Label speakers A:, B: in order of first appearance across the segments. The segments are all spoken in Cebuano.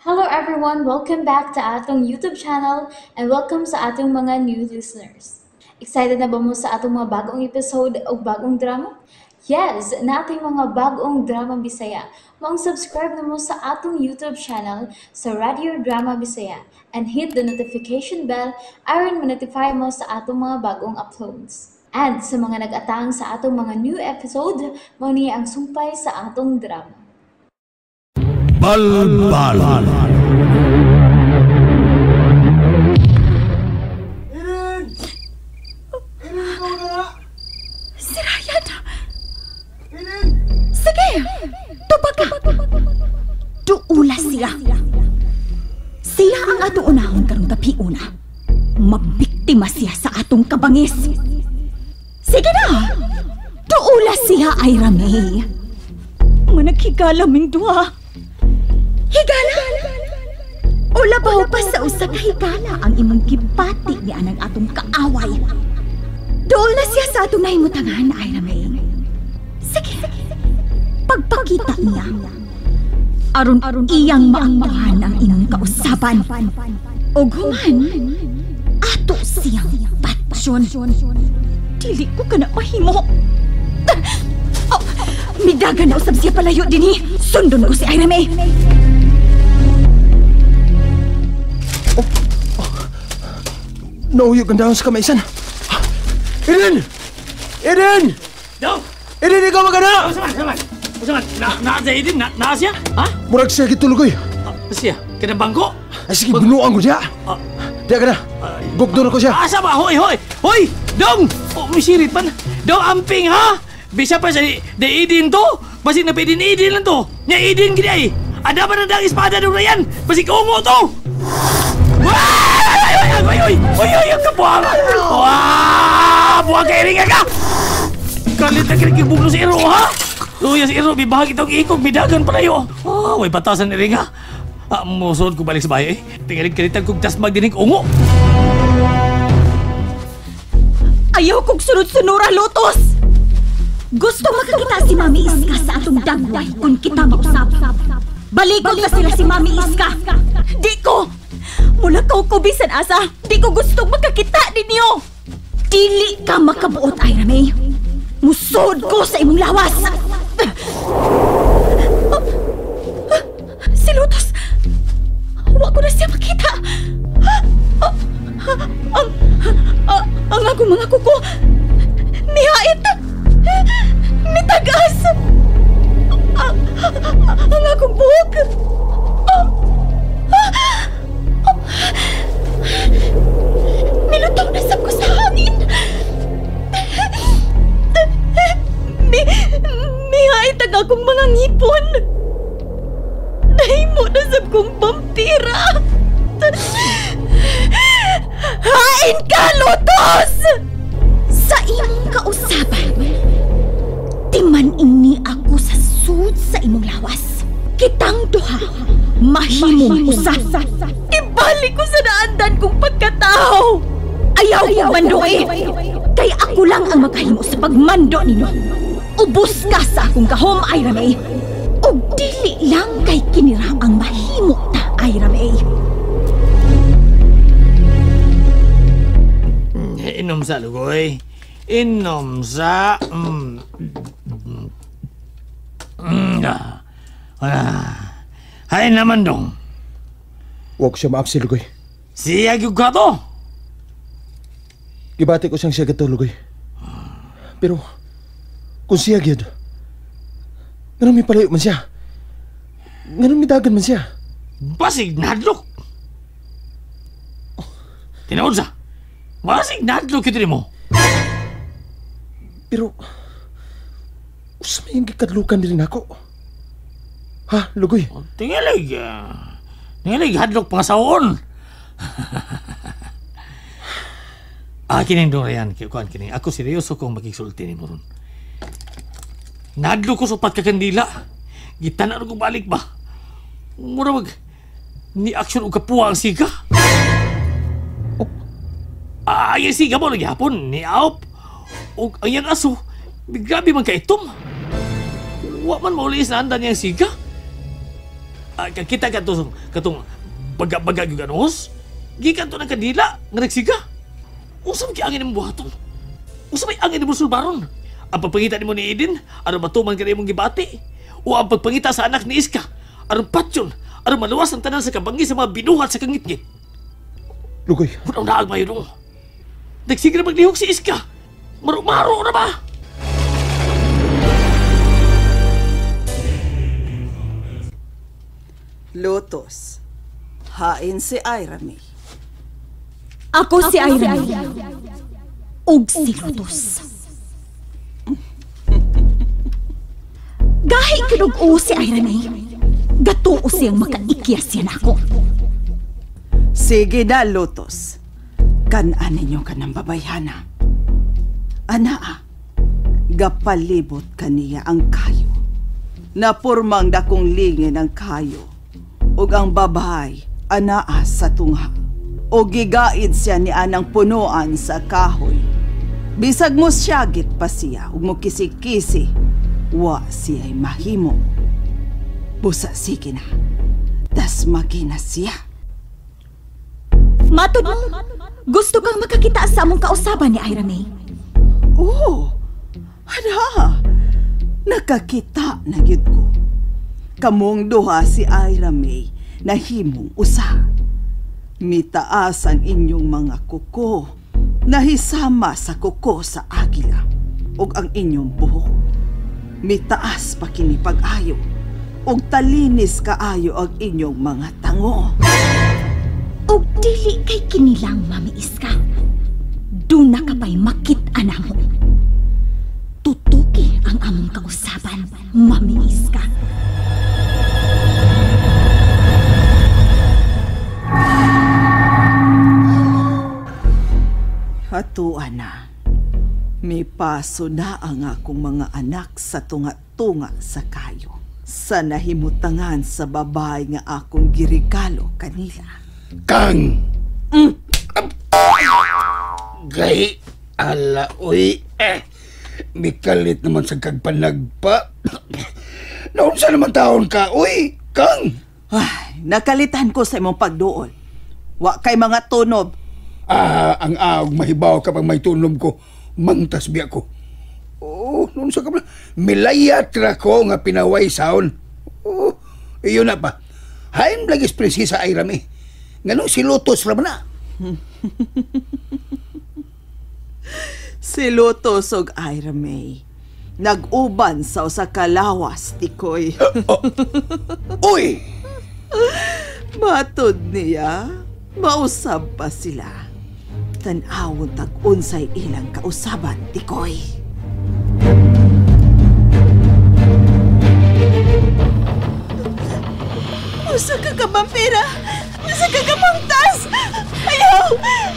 A: Hello everyone! Welcome back to atong YouTube channel and welcome sa atong mga new listeners. Excited na ba mo sa atong mga bagong episode o bagong drama? Yes! Nating mga bagong drama Bisaya. Maong subscribe na mo sa atong YouTube channel sa Radio Drama Bisaya and hit the notification bell aron ma-notify mo sa atong mga bagong uploads. And sa mga nag-atang sa atong mga new episode, mao ni ang sumpay sa atong drama.
B: Balbal.
C: Eden! Eden, ikaw na!
D: Si Ryan!
C: Eden!
D: Sige! Tubag ka! Duula siya! Siya ang atong unahon karong gabiuna. Mabiktima siya sa atong kabangis. Sige na! Duula siya, Ira May. Managhigala ming duha. Higala! O labaw pa sa usa ka higala ang imong gibati ni anang atong kaaway. Duol na siya sa atong nahimutangan, Ira May. Sige, pagpakita niya. Aron iyang maaktuhan ang imong kausaban. Og human, ato siyang patsyon. Dili ko ka na mahimo. Oh, midagan na usab siya palayo dinhi. Sundon ko si Ira May.
C: Oh, oh. Nauyo gandahon sa kamaisan. Eden! Eden!
E: Dong!
C: Eden, ikaw magana!
E: Usaman, usaman. Na sa Eden, na siya? Ha?
C: Murag siya gituloy.
E: Siya? Kanang bangko?
C: Ay sige, bunuan ko siya. Diya ka na. Gugdo na ko siya.
E: Asa ba? Hoy, hoy! Hoy! Dong! Oh, misirit man. Dong, amping ha? Bisa pa sa de Eden to? Basig na pwede ni Eden lang to. Nya Eden gini ay. Ada ba na dang espada dong Ryan? Basig ungo to! Ay, ay, ay, ay, ay, ang kabuang! Wah! Buang kay ringa ka! Kalit na kinikibuglo si Iro, ha? Luya si Iro, bibahag itong ikog, midagan pa na. Ah, way batasan ni ringa. Ah, musod ko balik sa bahay, eh. Tingalig kalitan kong dasmag dinig ungo.
D: Ayaw kong sunod-sunura, Lotus! Gusto makakita si Mami Iska sa atong dagway kung kita mausap. Balikon na sila si Mami Iska. Di ko! Mula ko ko bisan asa, di ko gustong makakita ninyo. Dili ka makabuot, Ira May. Musod ko sa imong lawas. Si Lotus, wa ko na siya makita. Ang akong mga kuko, nihait, mitagas. Ang akong buhok. Nilutaw na sab ko sa hangin. Mihait ang akong mga ngipon. Nahimo na sab kong vampira. Hain ka, Lotus! Sa imong kausaban, timan ini ako sa sud sa imong lawas. Kitang duha, mahimong usa. Ibalik ko sa naandan kong pagkatao. Ayaw kong mandoe. Kay ako lang ang makahimo sa pagmando ninyo. Ubus ka sa akong gahom, Ira May. Og dili lang kay kinira ang mahimo ta, Ira May.
E: Inom sa, Lugoy. Inom sa... Hay naman dong.
C: Huwag siya maapsi, Lugoy.
E: Siya gyud ka to.
C: Gibati ko siyang siya gato, Lugoy. Pero, kung siya gyud, nganong may palayo man siya? Nganong midagan man siya?
E: Basig nadlok. Tinuod sa. Basig nadlok ito mo.
C: Pero, usa may yung gikadlukan din ako. Ha, Lugoy?
E: Tingalig. Tingalig, hadlok pangasaon. Ah, kining dong Ryan, kuan kining. Ako seryoso kong makigsulti ni mo ron. Nadlok ko sa pagkakandila. Gitanaw ko balik ba? Mura mag ni action og kapuha ang siga. Oh. Ay, siga mo nagyapon ni Alp. Og ang iyang aso, grabe man kaitom. Wa man mauliis na andan niyang siga. Kita ka to, katong baga-baga yung ganos? Gikan to ng kandila, nga nagsiga. Unsa may angin imong buhaton? Unsa may angin imong sulbaron? Ang pagpangita nimo ni Eden, aron matuman ka na imong gibati. O ang pagpangita sa anak ni Iska, aron patyon, aron maluwas ang tanan sa kabangi sa mga binuhat sa kangitngit.
C: Lugoy.
E: Punaw na ang mayo nung. Nagsiga na maglihok si Iska. Maro-maro na ba?
B: Lotus, hain si Ira May.
D: Ako si Ira May. Ug si Lotus. Gahi kinug-o si Ira May. Gatuo siyang makaikya siya nako.
B: Sige na, Lotus. Kan-an ninyo ka ng babayhana. Anaa, gapalibot kaniya ang kayo. Napurmang dakong lingin ang kayo. Ug ang babae, anaa sa tungha. O gigaid siya ni anang punuan sa kahoy. Bisag mo siyagit pa siya, ug mo kisi-kisi, wa siya'y mahimo. Busa sige na, das magina siya.
D: Matod mo, gusto kang makakita sa among kausaban ni Ira May.
B: Oo, ana, nakakita na gyud ko. Kamong duha si Ira May nahimong usa. Mitaas ang inyong mga kuko, nahisama sa kuko sa agila, ug ang inyong buhok. Mitaas pa kini pag-ayo, ug talinis kaayo ang inyong mga tango.
D: Ug dili kay kinilang Mami Iska. Duna ka pa'y makit-an namo. Tutuki ang among kausaban, Mami Iska.
B: Hatua na. May paso na ang akong mga anak sa tunga-tunga sa kayo. Sa nahimutangan sa babae nga akong girigalo kanila.
F: Kang! Gay, ala, uy, eh. Mikalit naman sa kagpanagpa. Naunsa naman taon ka, uy, Kang!
B: Ay, nakalitan ko sa imong pagduol. Wa kay mga tunob.
F: Ah, ang aog mahibaw kapag may tunob ko, mangtas biya ko. Oh, noon sa kabla, milayat ra ko nga pinaway saon. Oh, iyon na pa. Haim lagis prinsesa Ira May. Nganong si Lotus ra man na?
B: Si Lotus og Ira May nag-uban sa usa ka lawas tikoy.
F: Uy!
B: Matod niya, mausab pa sila. Tan-awon tag-unsay ilang kausaban tikoy. Usa ka kabampira! Usa ka kamangtas! Ayaw!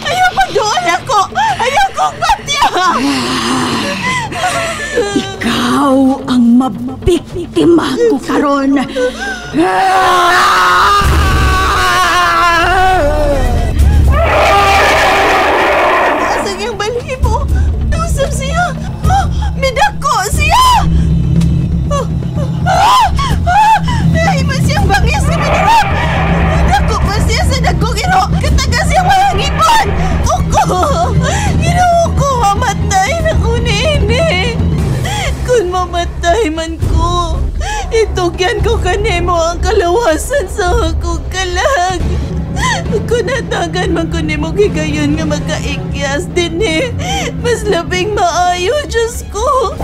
B: Ayaw pagdoon ako! Ayaw kong patya!
D: Ikaw ang mabiktima ko karon.
B: Asa niyang balhibo? Nausap siya! Oh, midako siya! Oh, ah! Ah! Ay, man siyang bangis sa minirap! Dako pa siya sa dagkong iro! Kataga siyang mahangipon! Uko! Ginoo ko, mamatay na ko niini! Kung mamatay man ko, itugyan ko kanimo ang kalawasan sa akong kalag. Kung natagan man ko nimo higayon nga makaikyas din eh, mas labing maayo, Diyos ko.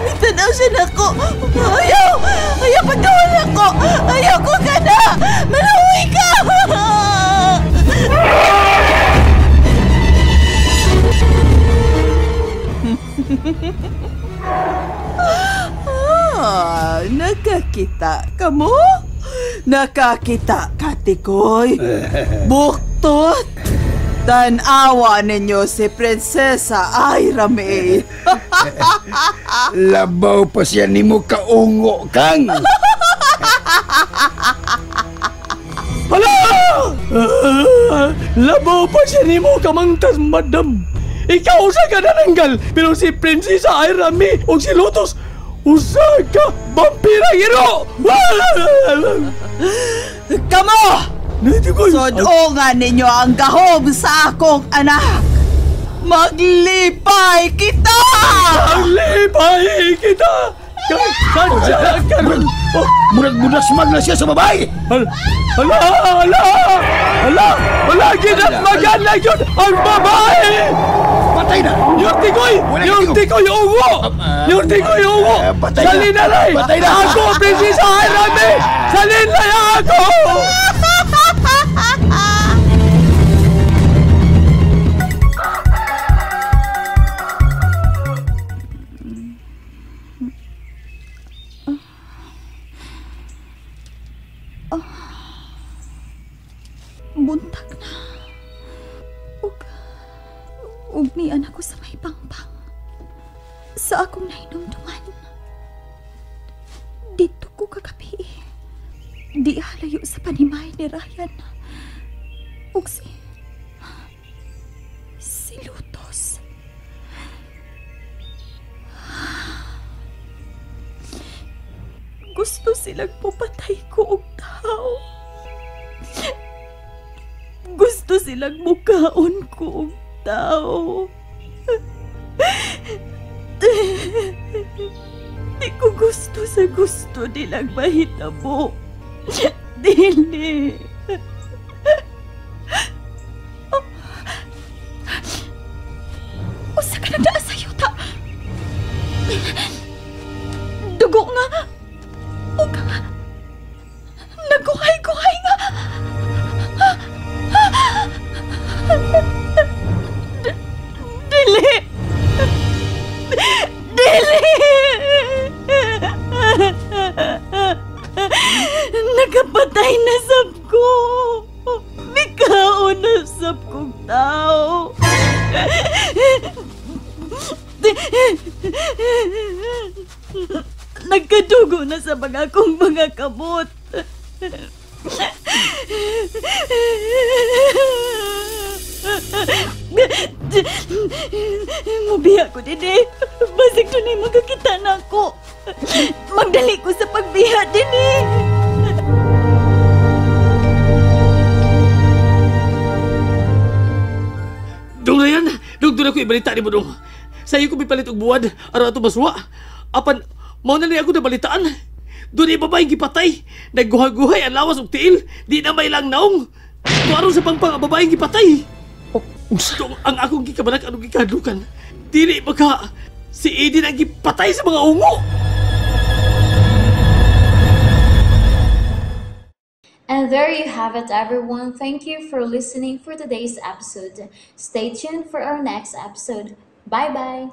B: Mitanaw siya nako. Ayaw! Ayaw, pagkawal ako! Ayaw ko ka na! Malawi ka! Ah, nakakita ka mo? Nakakita ka, Tikoy. Buktot! Tanawa ninyo si Prinsesa Ira May.
F: Labaw pa siya nimo kaungo, Kang!
E: Hala! Labaw pa siya nimo kamangtas, madam. Ikaw sa ka nananggal, pero si Prinsesa Ira May o si Lotus, Usa ka vampira iro!
B: Kamo! Sudungan ninyo ang gahom sa akong anak! Maglipay kita!
E: Maglipay kita! Sadya karon!
F: Murag budasmag na siya sa babae!
E: Hala! Hala! Hala! Hala! Ginatmagan na yun ang babae!
F: Patay na!
E: Yung tikoy! Yung tikoy ungo! Yung tikoy ungo!
F: Patay na!
E: Salinalay!
F: Patay na!
E: Ako, Prinsesa Harami! Salinalay ako!
D: Buntag na. Ug nian ako sa may pangpang. Sa akong nahinumduman. Dito ko kagabi. Di halayo sa panimay ni Ryan. Ug si Lutos. Gusto silang pupatay ko og tao. Gusto silang mukaon ko og tao. Di ko gusto sa gusto nilang mahitabo. Dili. Usa ka nagdaan sa yuta. Dugo nga. Ug naguhay-guhay nga. Dili! Dili! Nakapatay na sab ko! Mikaon na sab kong tao! Nagkadugo na sa mga akong mga kamot! Mubiya ko din eh. Basig doon ay magkakita na ako. Magdali ko sa pagbiha din eh.
E: Dong na yan! Dong, doon ako ibalita ni mo dong. Sa'yo ko mipalit og buwan, araw ato masuwa. Apan, mao na niya ako nabalitaan. Doon ay babaeng gipatay. Nagguhay-guhay ang lawas og tiil. Di na may lang naong. Tuaro sa pangpang ang babaeng gipatay. Dong, ang akong gikabanak anong gikadlukan. Dili baka si Aiden ang gipatay sa mga ungo.
A: And there you have it, everyone. Thank you for listening for today's episode. Stay tuned for our next episode. Bye-bye!